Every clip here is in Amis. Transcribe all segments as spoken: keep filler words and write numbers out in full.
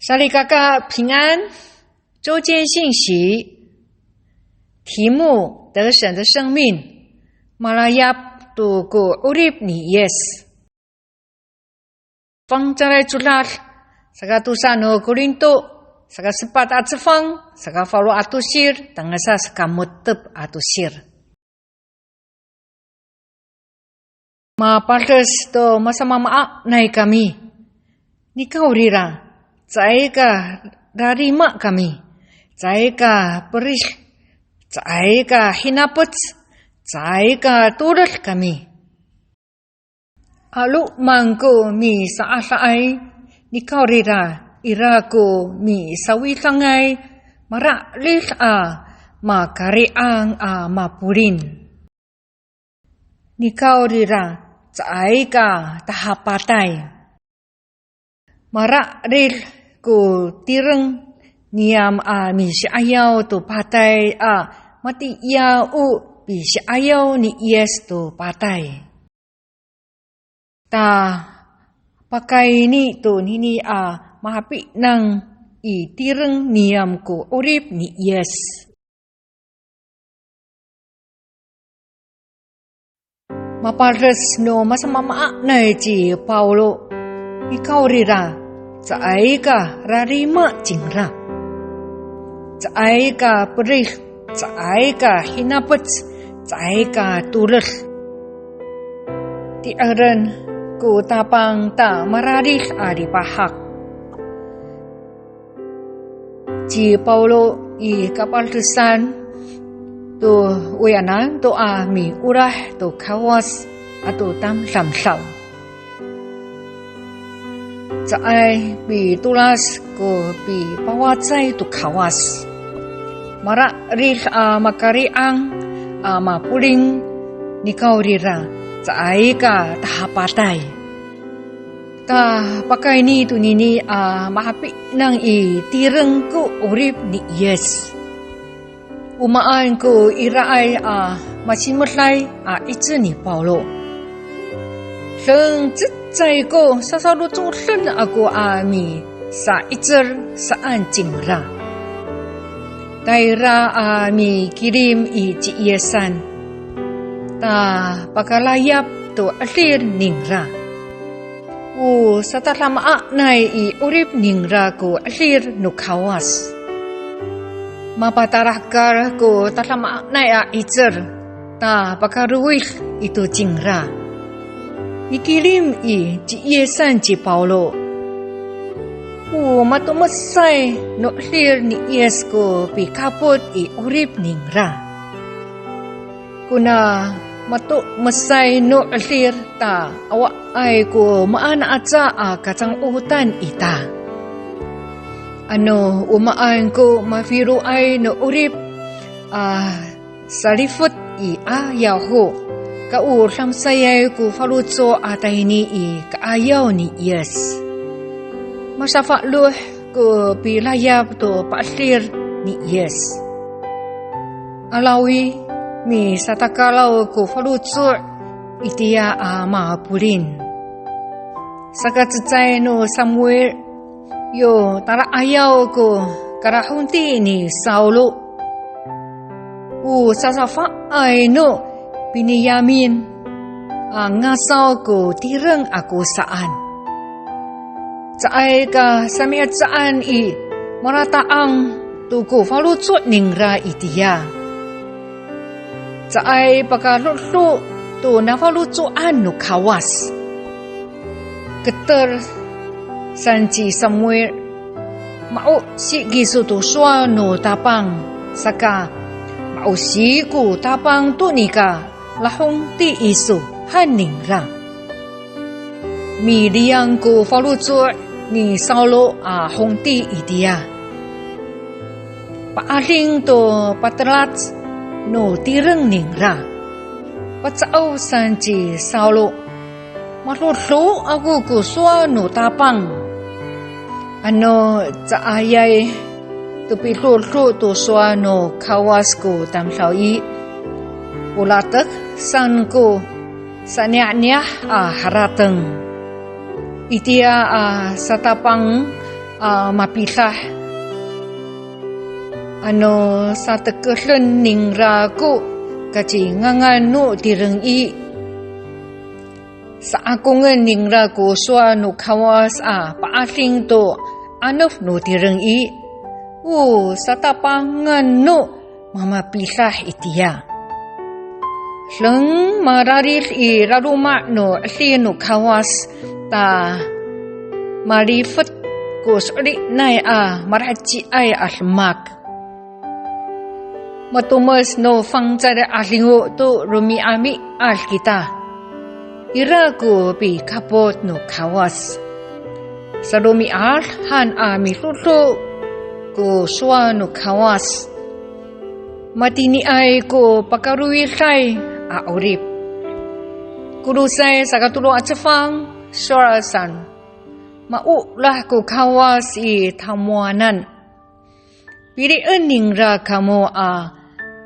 Salikaka 平安，周间信息，题目：得胜的生命。Malayap to ko 'orip ni Yis. Fangcalay codad, saka tosa no Korinto, saka sepat a cefang, saka falo a tosir, tangasa saka mo^tep a tosir. Mapades to masamaamaanay kami. Nikawrira, caay ka rarima kami, caay ka perid, caay ka hinapec, caay ka toled kami. 'Aloman ko misa'adaay, nikawrira ira ko misawidangay, mararid a makari'ang a mapolin. Nikawrira caay ka tahapatay. Mararid ko tireng niyam a misi'ayaw to patay a matiya o pisi'ayaw ni Yis to patay. Ta pakayni tonini a mahapinang i tireng niyam ko 'orip ni Yis. Mapades no masamaamaanay ci Pawlo, nikawrira caay ka rarima cingra. Caay ka perid, caay ka hinapec, caay ka toled. Ti'eren ko Tapang ta mararid a lipahak. Ci Pawlo i kapadesan to oyanan to a miolah to Kawas ato tamdamdaw. Caay pitolas ko pipawacay to Kawas. Mararid a makari'ang a mapolin, nikawrira caay ka tahapatay. Ta pakayni tonini a mahapinang i tireng ko 'orip ni Yis. O maan ko iraay a masimeday a 'icel ni Pawlo. Deng cecay ko sasalocoden ako a misa'icel saan cingra. Tayra a mikilim i ci Yisan. Ta pakalayap to 'edil ningra. O satadamaanay i 'orip ningra ko 'edil no Kawas. Mapatalahekal ko tadamaanay a 'icel, ta pakalowid ito cingra. Mikilim i ci Yisan ci Pawlo. O matomesay no 'edil ni Yis ko pikapot i 'orip ningra. Kona matomesay no 'edil ta awaay ko maan aca a kacang'otan ita. Ano o maan ko mafiloay no 'orip a salifet i 'ayaw ho, ka o damsayay ko faloco' a tayni i ka'ayaw ni Yis. Masafaloh ko pilayap to pa'edil ni Yis. Alawi, misatakalaw ko faloco' itiya a mapolin. Sakacecay no Samuil, yo tala'ayaw ko kalahongti ni Sawlo. O sasafaay no Piniyamin a ngasaw ko tireng ako saan. Caay ka samihecaan i malata'ang to ko faloco' ningra itiya. Caay pakadodo to nafaloco'an no Kawas. Keter san ci Samuil, ma'osi kiso to sowal no Tapang, saka ma'osi ko Tapang to nika lahongti iso han ningra. Miliyang ko faloco' ni Sawlo a hongti itiya. Pa'ading to patelac no tireng ningra. Paca'of san ci Sawlo, madodo ako ko sowal no Tapang. Ano caayay to pidodo to sowal no Kawas ko tamdaw i, o latek san ko saniyaniyah a harateng. Itiya a satapang a mapidah. Ano satekeden ningra ko kacingangan no tireng i, sa'akongen ningra ko sowal no Kawas a pa'ading to 'anef no tireng i, o satapangan no mamapidah itiya. Deng mararid i laloma' no 'edil no Kawas ta malifet ko so'elinay a malaheciay a demak. Matomes no fangcalay 'adingo to romi'ami'ad kita. Ira ko pikapot no Kawas. Saromi'ad han a midodo ko sowal no Kawas. Matiniay ko pakarowiday a 'orip. Kolosay saka tolo a cefang, sowal san. Maolah ko Kawas i tamowanan. Pilien ningra kamo a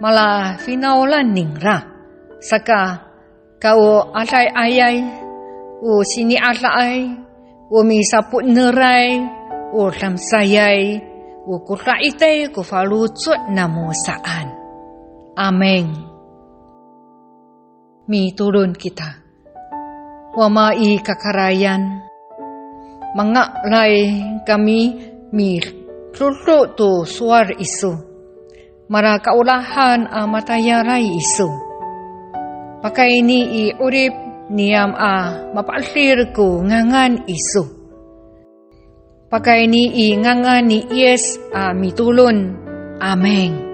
malafinawlan ningra. Saka, ka o adayayay, o sini'adaay, o misapo'eneray, o damsayay, o koda'itay ko faloco' namo saan. Amin. Mitolon kita. Wama i kakarayan, mangalay kami midodo to sowal iso. Malakaolahan a matayalay iso. Pakayni i 'orip niyam a mapa'edil ko ngangan iso. Pakayni i ngangan ni Yis a mitolon. Amin.